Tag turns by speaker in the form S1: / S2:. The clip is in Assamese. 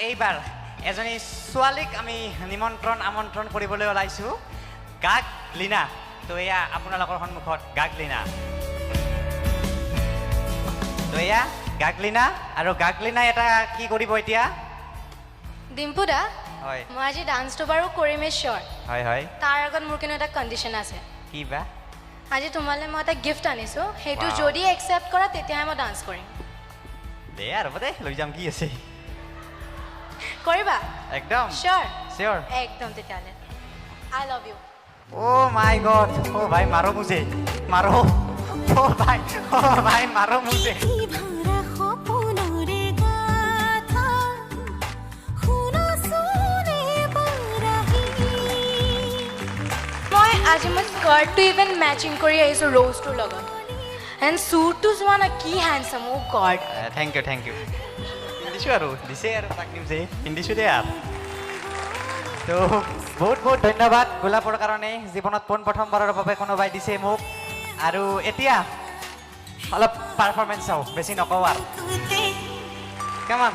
S1: এইবাৰ এজনী ছোৱালীক আমি নিমন্ত্ৰণ আমন্ত্ৰণ কৰিবলৈ ওলাইছোঁ, গাগলিনা। তো এয়া আপোনালোকৰ সন্মুখত গাগলিনা। তো এয়া গাগলিনা, আৰু গাগলিনাই এটা কি কৰিব এতিয়া?
S2: ডিম্পু দা।
S1: হয়।
S2: মই আজি ডান্সটো বাৰু কৰিমেই চিয়'ৰ।
S1: হয় হয়।
S2: তাৰ আগত মোৰ কিন্তু এটা কণ্ডিশ্যন আছে।
S1: কি বা?
S2: আজি তোমালৈ মই এটা গিফ্ট আনিছোঁ, সেইটো
S1: Wow.
S2: যদি একচেপ্ট কৰা তেতিয়াহে মই ডান্স কৰিম।
S1: দে আৰু দে, লৈ যাম, কি আছে।
S2: কৰিবা?
S1: একদম।
S2: চিয়'ৰ?
S1: চিয়'ৰ।
S2: একদম, তেতিয়াহ'লে I love you.
S1: Oh my God, oh भाई, मारो मुझे, मारो, ओ भाई, ओ भाई, मारो मुझे।
S3: ভৰা সপোনৰে গাথা শুনাচোন এবাৰ আহি।
S2: মই আজি মই স্কাৰ্টটো ইভেন মেচিং কৰি আহিছোঁ ৰ'জটোৰ লগত, এণ্ড চুটটো চোৱা না, কি handsome, oh God.
S1: Thank you, thank you. পিন্ধিছোঁ আৰু দিছে আৰু তাক নিউজে পিন্ধিছোঁ দে আৰু। তো বহুত বহুত ধন্যবাদ গোলাপৰ কাৰণে। জীৱনত পোনপ্ৰথমবাৰৰ বাবে কোনোবাই দিছে মোক। আৰু এতিয়া অলপ পাৰফৰ্মেঞ্চ চাওঁ, বেছি নকওঁ আৰু। কেমান।